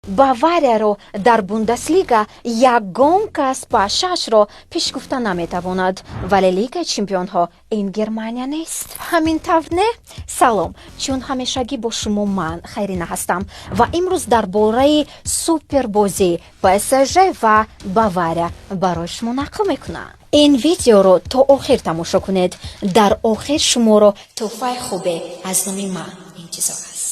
Баварияро дар Бундеслига ягон кас ба шашро пеш гуфта наметавонад, вале Лигаи чемпионҳо ин Германия нест. Ҳамин тавр, не? Салом, чун ҳамешагӣ бо шумо ман, Хайрина, ҳастам ва имрӯз дар бораи супербозӣ ПСЖ ва Бавария барои шумо нақл мекунам. Ин видеоро то охир тамошо кунед. Дар охир шуморо тӯҳфаи хубе аз номи ман интизор аст.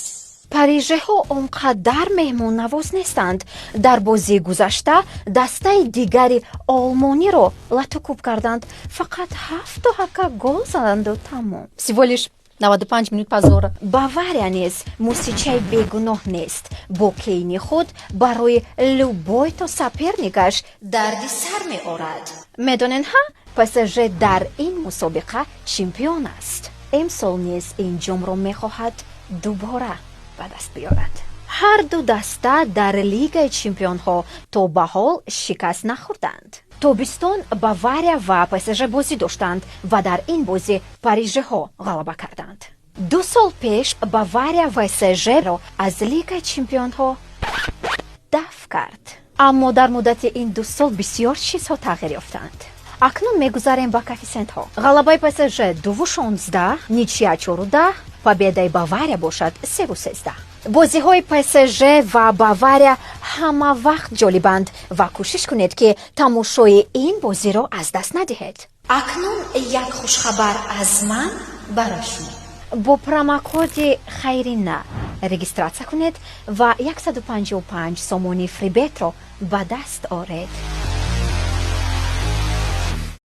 Парижиҳо он қадар меҳмоннавоз нестанд. Дар бозии гузашта дастаи дигари олмониро латукӯб карданд, фақат ҳафту ҳака гол заданду тамом. Всего лишь 95 минут позора. Бавария низ мусичаи бегуноҳ нест. Бо Кейни худ барои любой то соперникаш дарди сар меорад. Медонен ҳа, ПСЖ дар ин мусобиқа чемпион аст. Имсол низ ин ҷомро мехоҳад дубора ба даст биёрад. Ҳарду даста дар Лигаи чемпионҳо то ба ҳол шикаст нахӯрданд. Тобистон Бавария ва ПСЖ бозӣ доштанд ва дар ин бозӣ парижиҳо ғалаба карданд. 2 сол пеш Бавария ПСЖро аз Лигаи чемпионҳо даф кард, аммо дар муддати ин 2 сол бисёр чизҳо тағйир ёфтанд. Акнун мегузарем ба коэффисиентҳо. Ғалабаи ПСЖ 2,16, ничья 4,10, победаи Бавария бошад 3,13. Бозиҳои ПСЖ ва Бавария ҳама вақт ҷолибанд ва кӯшиш кунед, ки тамошои ин бозиро аз даст надиҳед. Акнун як хушхабар аз ман барои шумо: бо промокоди Хайрина регистрация кунед ва 155 сомонӣ фрибетро ба даст оред.